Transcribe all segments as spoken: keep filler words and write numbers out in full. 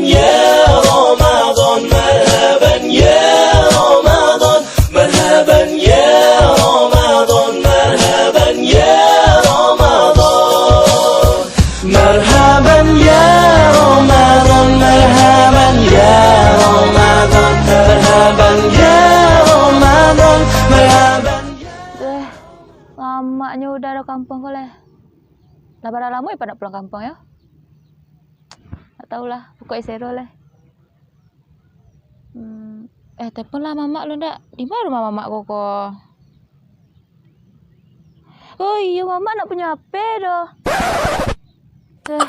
Ya Ramadan, marhaban ya Ramadan, marhaban ya Ramadan, marhaban ya Ramadan. Marhaban ya Ramadan, marhaban ya Ramadan, marhaban ya Ramadan, marhaban ya. Eh, lamaknyo udah dari kampuang ko lai. Lah bara lamo Ipa nak pulang kampuang yo? Ndak tahulah, pokok sero lai. Hmm, eh, telepon lah mamak lu ndak? Di ma rumah mamak ko ko? Oh iyo, mamak ndak punyo H P doh. Eh,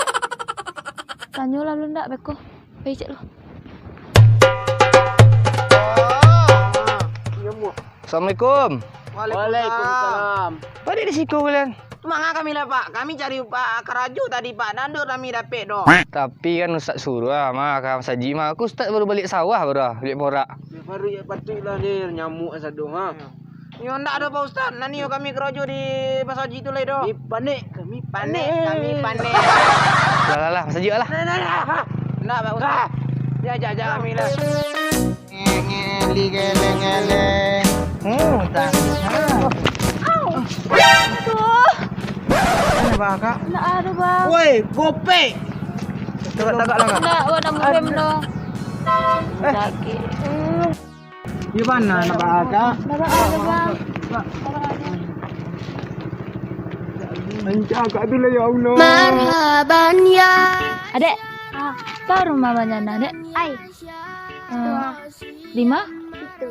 tanyolah lu ndak beko. Pai cek lu. Assalamualaikum. Waalaikumsalam. Padiak di siko kalian? Manga kami lah, Pak. Kami cari, Pak, karajo tadi, Pak. Ndak ado kami dapek doh. Tapi kan Ustaz suruah mah ka masajik mah. Aku Ustaz baru baliak sawah baru ah, baliak porak. Baru yo patuiklah ni nyamuak sado ha. Yo ndak ado, Pak Ustaz. Nan iyo kami karajo di masajik tu lai doh. Kami panek, kami panek. Panek, kami panek. Lah lah lah, masajik lah. Nah, nah, nah. Ndak, Pak Ustaz. Yo ajak-ajak kami lah. Ngeleng-ngeleng. Hmm, tah. Au. Aduh. Kenapa, Kak? Ndak ado, Bang. Woi, gopek. Tagak, tagak lah, Kak. Ndak, awak dah murem doh. Eh. Sakik. Di mana nak, Kak? Ndak ado, Bang. Rancak, Kak, tu lah, ya Allah. Marhaban ya. Adek, ah, tau rumah Bang Jana, Dek? Ai. Ah. Di ma? Itu.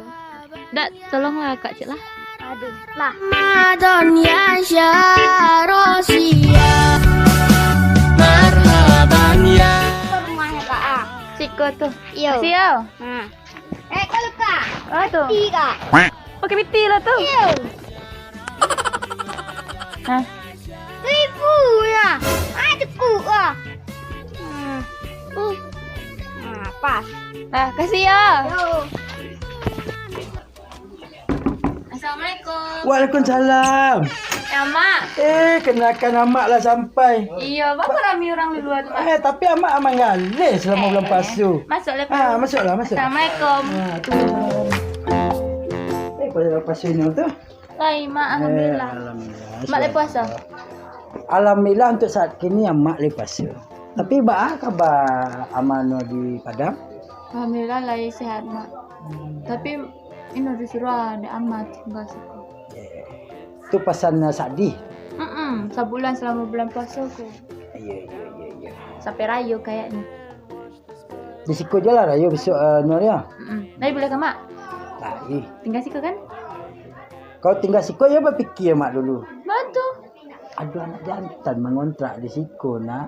Dak, tolonglah Kak cek lah. Aduh, lah. Ramadan ya Syarosia. Marhaban ya. Itu rumahnya Kak A. Siko tu. Iyo. Siau. Nah. Eh, kau luka. Ah, tu. Piti, Kak. Pakai piti lah tu. Iyo. Hah? Seribu lah. Ah, cukup lah. Hmm. Hmm. Nah, pas. Nah, kasih ya. Yo. Assalamualaikum. Waalaikumsalam. Eh, Amak. Eh, kenalkan Amak lah sampai. Iyo, baa rami urang di lua tu, Mak? Eh, tapi Amak aman galeh selama bulan puaso. Masuklah, Pak. Ah, masuklah, masuk. Assalamualaikum. Ah, tu. Eh, pada puaso ni tu? Lai, Mak, alhamdulillah. Eh, alhamdulillah. Mak lai puaso? Alhamdulillah, untuk saat kini Amak lai puaso. Tapi baa kaba Amak no di Padang? Alhamdulillah, lai sehat, Mak. Hmm. Tapi ino disuruah dek Amak tinggal siko. Eh, tu pasan Sakdi? Mm-mm, sabulan selama bulan puaso ko. Iyo, iyo, iyo, iyo. Sampai rayo kayaknyo. Di siko jo lah rayo besok, eh, Nur, yo? Mm-mm. Lai buliah ka, Mak? Lai. Tinggal siko, kan? Kau tinggal siko, yo bapikia Mak dulu. Batua. Ado anak jantan mangontrak di siko, Nak.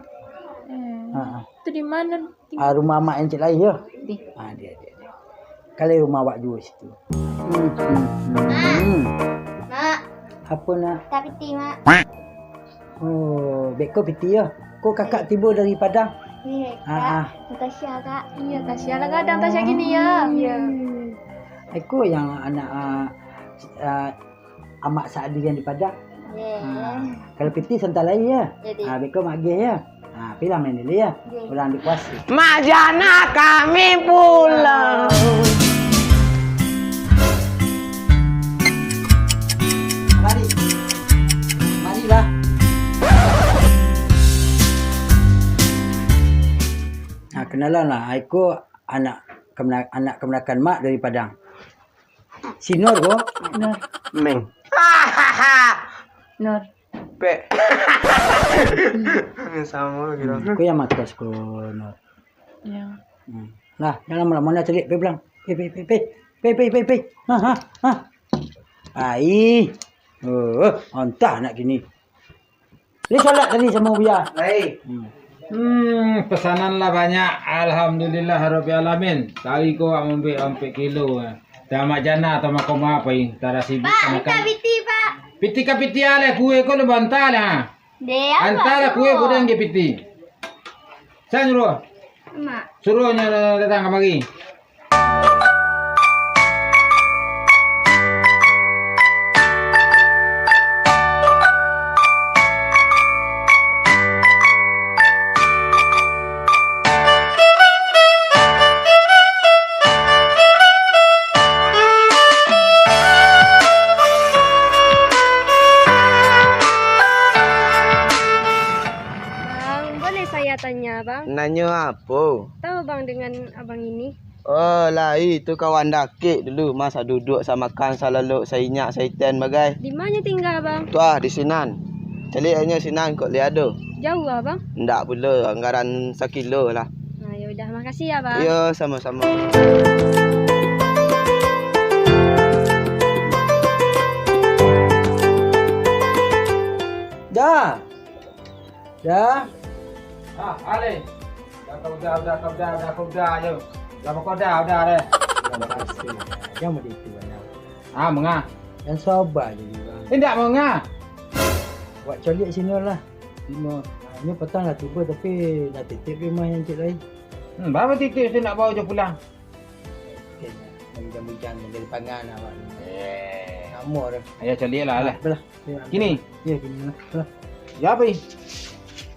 Eh, ha, ha. Tu di mano? Ah, rumah Amak nan cik lai, yo? Di. Ah, di, di, di. Kalau rumah awak juo situ. Hmm, hmm, hmm. Mak. Mak. Apo, Nak? Tapi ti, Mak. Oh, beko piti yo. Ko kakak tibo dari Padang? Ni, ah, Kak. Ah. Natasha, Kak. Iyo, Tasha lah gadang Tasha kini yo. Iyo. Iko yang anak, ah, ah, Amak Sakdi yang di Padang. Ye. Ah, kalau piti santai lai yo. Jadi. Ah, beko mak agih yo. Ah, pilah main dulu yo. Ye. Urang di puaso. Mak Jana kami pulang. Mari. Marilah. Nah, kenalan lah. Iko anak kemana-, anak kamanakan Mak dari Padang. Si Nur ko. Nur. Meng. Nur. Pek. Samo lagi dong. Hmm, ko yang matos ko, Nur. Yo. Hmm. Lah, jangan lamo-lamo, nah, caliak, pai pulang. Pai, pai, pai, pai. Pai, pai, pai, pai. Ha, ha, ha. Ai. Oh, ontah anak kini. Lai salat tadi samo Buya? Lai. Hmm. Hmm, pesanan lah banyak. Alhamdulillah rabbil alamin. Tadi ko awak mambek ampek kilo. Tamak jana, tamak koma, pai. Tara sibuk. Pak, minta piti, Pak. Piti ka piti, alah, kue ko lah banta lah. Deh, apa? Antara kue ko dek piti. Sia nyuruh? Mak. Suruh nyo datang kamari. Bang. Nanyo apo? Tahu Bang dengan abang ini? Oh, lai, itu kawan dakek dulu, mah saduduak, samakan, salalok, sainyak, saiten bagai. Di mana tinggal, Bang? Tuah, di sinan. Caliak inyo sinan, kok lai ado. Jauah, Bang? Ndak pulo, anggaran sakilo lah. Nah, ya udah, makasih ya, Bang. Iyo, samo-samo. Dah. Dah. Ah, ale. Dah kau dah, dah kau dah, dah kau dah, yo. Dah kau dah, dah, ale. Jangan begitu, Bang. Ah, manga. Yang sabar je, Bang. Indak manga. Buat caliak sini lah. Sini. Ah, ini petang lah tiba, tapi dah titip rumah yang cik lain. Hmm, berapa titip saya nak bawa je pulang? Oke, yang bujang-bujang yang dari pangan awak ni. Eh. Amor. Ayo caliak lah, lah. Belah. Kini? Ya, kini lah. Belah. Ya, apa ni?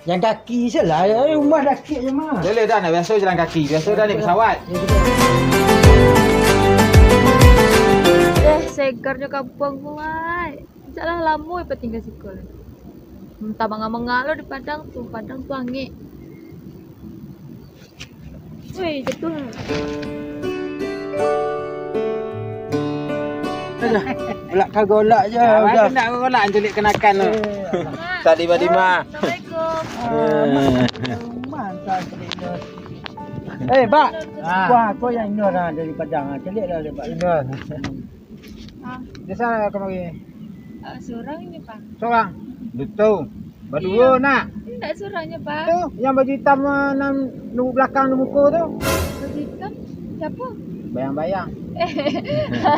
Yang kaki salah, ya, rumah dakek je mah. Boleh dah, nak biasa jalan kaki. Biasa dah ni pesawat. Ya, betul. Eh, segar jo kampung ku, ai. Sejak lah lamo Ipa tinggal siko. Entah manga-manga lo di Padang tu, Padang tu angek. Woi, jatuah. Alah, golak kagolak je, udah. Nak golak, anculik kenakan tu. Eh, alah. Tadi badi mah. Assalamualaikum. Eh. Mantap, anculik tu. Eh, Pak. Ah. Wah, kau yang ino dah dari Padang, ah. Caliak dah, Pak. Ino. Ah. Biasa kamari. Ah, surang ni, Pak. Surang? Betul. Baduo, nak? Indak surang nyo, Pak. Tu, yang baju hitam, ah, nan nunggu belakang di muko tu. Baju hitam? Siapa? Bayang-bayang. Eh.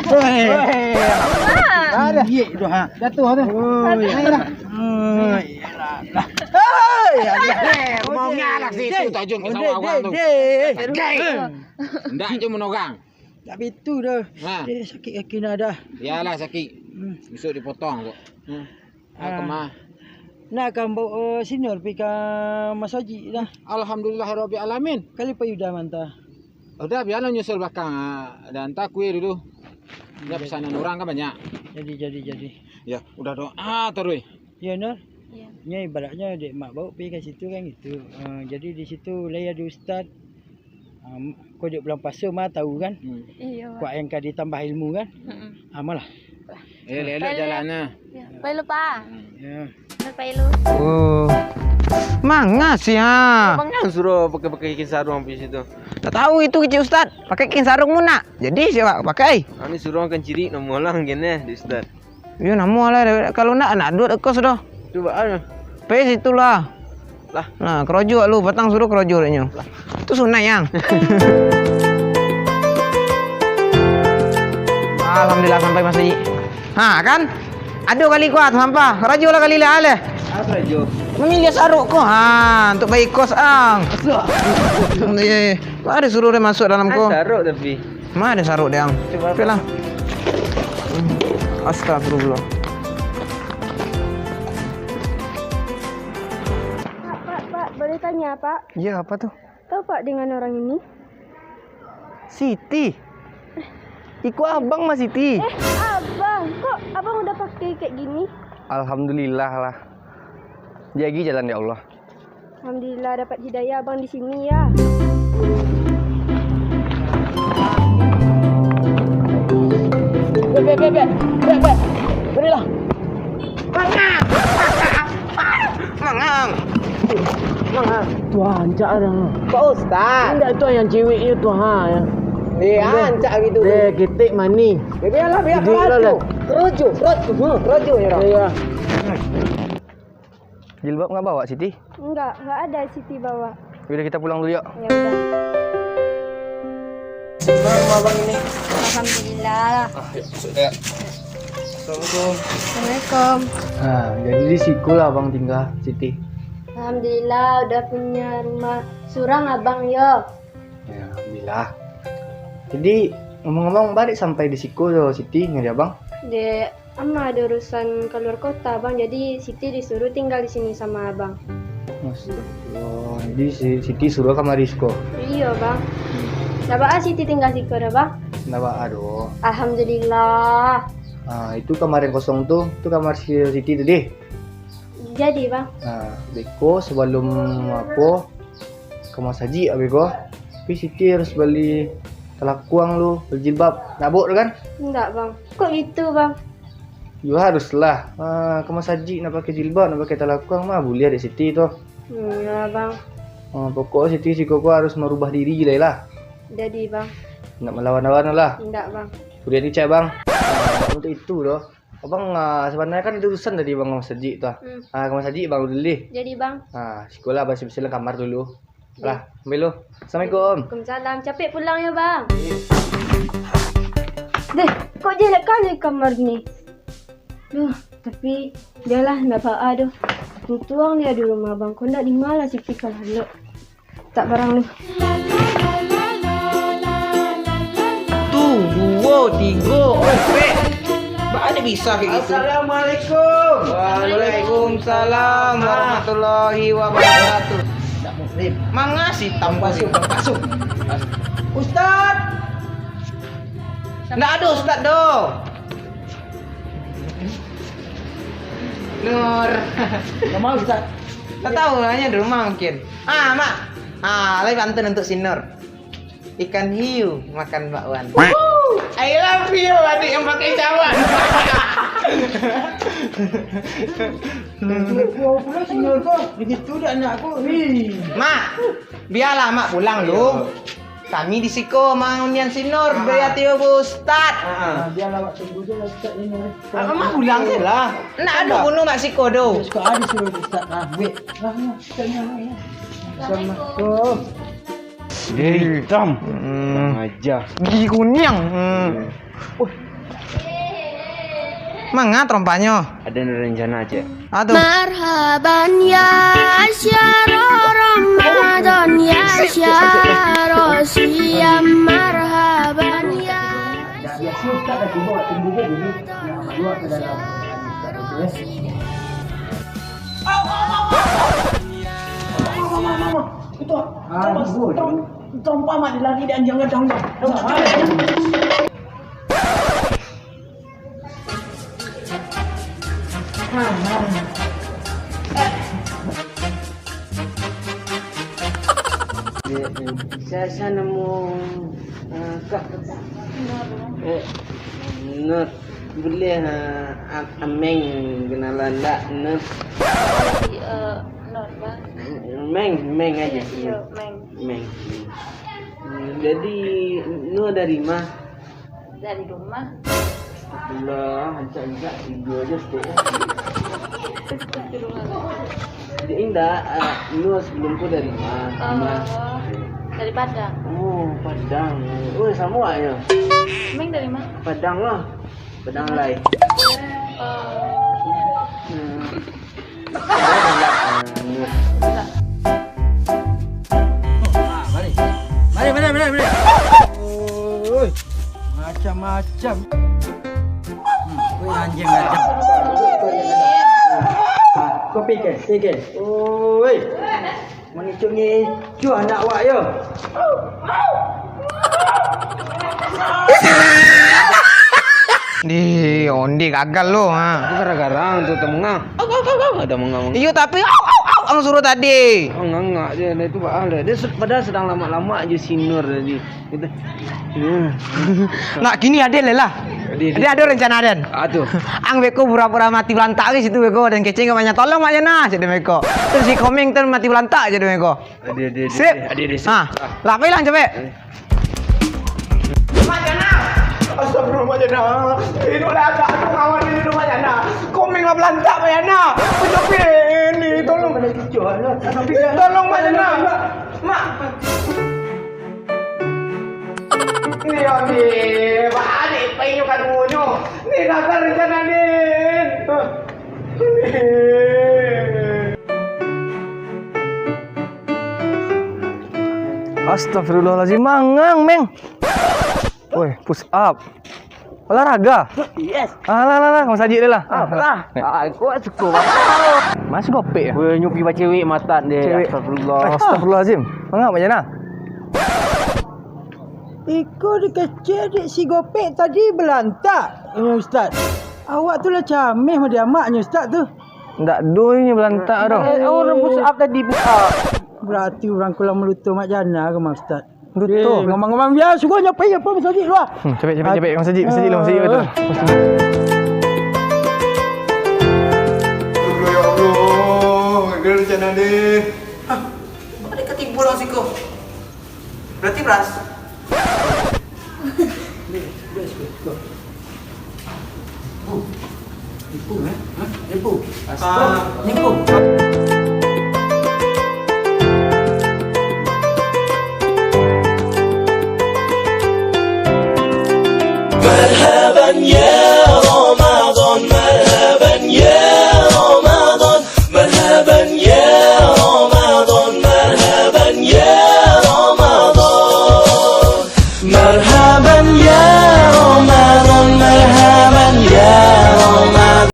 Hei. Hei. Ah. Ada. Iya, tu, ha. Jatuh tu. Oi. Ayolah. Oi, iyalah. Hei, ada. Eh, mau ngalak situ, tajun ke sawah orang tu. Dek, dek, dek. Dek. Ndak je menorang. Tak bitu doh. Ha. Eh, sakik kaki nak dah. Yalah, sakik. Hmm. Besok dipotong tu. Hmm. Ah, ah. Kemah. Nak ka ambo, eh, senior pi ka masajik dah. Alhamdulillah Rabbil Alamin. Kali pa Yuda mantah. Udah, biarlah nyusul belakang. Ah, dah hantar kue dulu. Ya, jadi. Pesanan orang kan banyak. Jadi, jadi, jadi. Ya, udah doa taruih. Ya, Nur? Ya. Nyo ibaratnyo dek mak bauk pi ka situ kan gitu. Ah, jadi di situ lai ado ustaz. Ah, kok dek bulan puasa mah tahu kan? Hmm. Iyo, Pak. Kuat yang ka ditambah ilmu kan? Mm-mm. Ah, malah. Eh, elok-elok jalannyo. Ya, pai lu, Pak. Ya. Nur, pai lu. Oh. Manga sih, ha. Manga suruh pakai-pakai kain sarung pi situ. Tak tahu itu kecil ustaz. Pakai kain sarung mu nak. Jadi siapa pakai? Kami suruh kan ciri namo lah gini di ustaz. Yo, namo lah, kalau ndak, ndak duit kos doh. Cubo ah. Pe situ lah. Lah. Nah, kerojo lu, patang suruh kerojo dek nyo. Lah. Tu sunai, Yang. Alhamdulillah, sampai masih. Ha, kan? Ado kali kuat sampah. Kerojo lah kali lah, aleh. Apa kerojo? Mamiliah saruk ko. Ha, untuk bayar kos, ang. Masuk. Iya, iya. Mari suruh dia masuk dalam ko. Saruk tapi. Ma ado saruk dek ang. Cubo. Cubo lah. Astagfirullah. Pak, Pak, Pak, boleh tanya, Pak? Ya, apa tu? Tahu, Pak, dengan orang ini? Siti. Iko abang mah, Siti. Eh, abang, kok abang udah pakai kayak gini? Alhamdulillah lah. Jadi jalan, ya Allah. Alhamdulillah dapat hidayah abang di sini ya. Bek, bek, bek, bek, bek, bek. Berilah. Mangang. Mangang. Mangang. Tuh, ancak dah. Pak Ustaz. Indak tu yang cewek itu ha ya. Dia ancak gitu. Dia ketek manih. Ya, biarlah, biar kerojo. Kerojo, kerojo, kerojo ya. Iya. Jilbab nggak bawa, Siti? Enggak, enggak ada Siti bawa. Yaudah, kita pulang dulu, yuk. Ya udah. Gimana rumah abang ini? Alhamdulillah. Ah, yuk, masuk dah. Assalamualaikum. Waalaikumsalam. Nah, jadi di siko lah abang tinggal, Siti. Alhamdulillah, udah punya rumah surang abang, yo. Ya, alhamdulillah. Jadi, ngomong-ngomong, baa sampai di siko, Siti, ngajak abang? Dek, Ama ada urusan kaluar kota, Bang. Jadi, Siti disuruh tinggal di sini sama Abang. Astagfirullah. Jadi, si Siti suruh kamari siko? Iyo, Bang. Ndak baa Siti tinggal siko dah, Bang? Ndak baa doh. Alhamdulillah. Nah, itu kamar yang kosong tu, tu kamar si Siti tu deh. Jadi, Bang. Nah, beko sebelum apo, Ka masajik abih ko. Tapi Siti harus bali talakuang lu, bali jilbab. Nak bok tu kan? Indak, Bang. Kok gitu, Bang? Yo haruslah. Ha, ka masajik nak pakai jilbab, nak pakai talakuang mah buliah dek Siti tu. Hmm, yo, Bang. Ha, pokok Siti siko ko harus marubah diri lai lah. Jadi, Bang. Nak malawan-lawan lah. Indak, Bang. Kuliah ni cak, Bang. Ha, untuk itu doh. Abang, ah, sabananyo kan ado urusan tadi Abang ka masajik tu, ah. Hmm. Ah, ka masajik Abang dulu deh. Jadi, Bang. Ah, sikolah basi-basi dalam kamar dulu. Deh. Lah, ambil lu. Assalamualaikum. Waalaikumsalam. Capek pulang yo, Bang. Deh, kok jelek kali kamar ni? Duh, tapi bialah, ndak baa doh. Untuang dia di rumah, Bang. Kok ndak di malah siti kalalok. Tak barang lu. Tu, duo, tigo, ompek. Baa ndak bisa kayak gitu? Assalamualaikum. Waalaikumsalam warahmatullahi wabarakatuh. Manga si tambah si. Ustaz. Ndak ado ustaz doh. Nur. Ndak mau ustaz. Tak tahu, hanya di rumah mungkin. Ah, Mak. Ah, lai pantun untuk si Nur. Ikan hiu makan bakwan. I love you, adik yang pakai cawan. Pulo si Nur ko, begitu dah anak ko. Ih. Mak, biarlah Mak pulang lu. Kami di siko maunian si Nur, beri hati Ustaz. Ah, biarlah Mak tunggu je lah Ustaz ni. Ah, Mak pulang je lah. Nak ado bunuh Mak siko doh. Suka ado suruh Ustaz. Ah, wait. Ah, Ustaz ni. Assalamualaikum. Dia hitam. Hmm. Kurang ajar. Gigi kuniang. Hmm. Manga tarompanyo? Ada rencana, Cek. Aduh. Marhaban ya syahru Ramadan, ya syahru siyam, marhaban ya. Dah biasa Ustaz dah tiba, tunggu je dulu. Nak masuk ke dalam Ustaz itu, eh. Itu, ah, tunggu, tunggu. Tampah mak dilari dan jangan tahu. Saya, saya nemu, eh, kak, eh, Nur. Buliah, ah, am-, ameng kenalan ndak, Nur? Iyo, Nur, Bang. Meng, Meng aja. Iyo, Meng. Meng. Hmm, jadi, Nur dari ma? Dari rumah. Alah, rancak-rancak tidur aja tu. Jadi indak, ah, Nur sebelum tu dari ma? Oh, dari Padang. Oh, Padang. Oh, sama aja. Meng dari ma? Padang lah. Padang Lai. Oh. Hmm. Mari. Mari, mari, mari, mari. Oi. Macam-macam. Hmm, oi, anjing macam. Kau pikir, pikir. Oi. Mangicuah-ngicuah anak awak yo. Di onde gagal lo, ha. Itu gara-gara tu tengah. Ada mengah. Iyo, tapi au, au, au, ang suruh tadi. Ngangak je, nah itu baal dah. Dia se-, padahal sedang lamak-lamak je si Nur tadi. Gitu. Nak kini ada lah. Dia, dia. Dia ada rencana, Dan. Ah, tu. Ang beko pura-pura mati belantak ke situ beko, dan keceng ke banyak, "Tolong, Mak Yana," cak dia beko. Terus si Komeng tu mati belantak je dia beko. Dia, dia, dia, sip. Dia, dia, sip. Ha. Ah. Lah, pai lah, capek. Mak Yana. Astagfirullah, Mak Yana. Hiduplah agak aku kawan ni, hidup Mak Yana. Komeng lah belantak, Mak Yana. Penyopir ni, tolong. Tolong, Mak Yana. Mak. Ni, ni, baliak painyo kaduonyo. Ni, gagal rencana ni. Astagfirullahaladzim, mangang, Meng. Woi, push up. Olahraga. Yes. Alah, alah, alah, masajik deh lah. Ah, lah. Ah, aku suka banget. Masih gopek ya? Weh, nyupi bacewek matan deh. Cewek. Astagfirullah. Astagfirullahaladzim. Mangap aja nah. Iko dikecek dek si Gopek tadi belantak, eh, Ustaz. Awak tu lah cameh mah di amaknyo, Ustaz, tu. Ndak do inyo belantak doh. Eh, orang push up tadi, push up. Berarti urang ko lah maluto Mak Jana ko, Mak Ustaz. Maluto? Eh, ngomong-ngomong, bia sugo nyo pai apo masajik lu ah. Hmm, capek, capek, capek. Masajik, masajik lu, masajik lu. Ah. Astagfirullah, ya Allah. Gagal rencana deh. Hah? Kok ado katimbul dalam siko? Berarti beras. Ni, beras ko. Bu, nipu, eh? Hah? Nipu. Astaga. Nipu.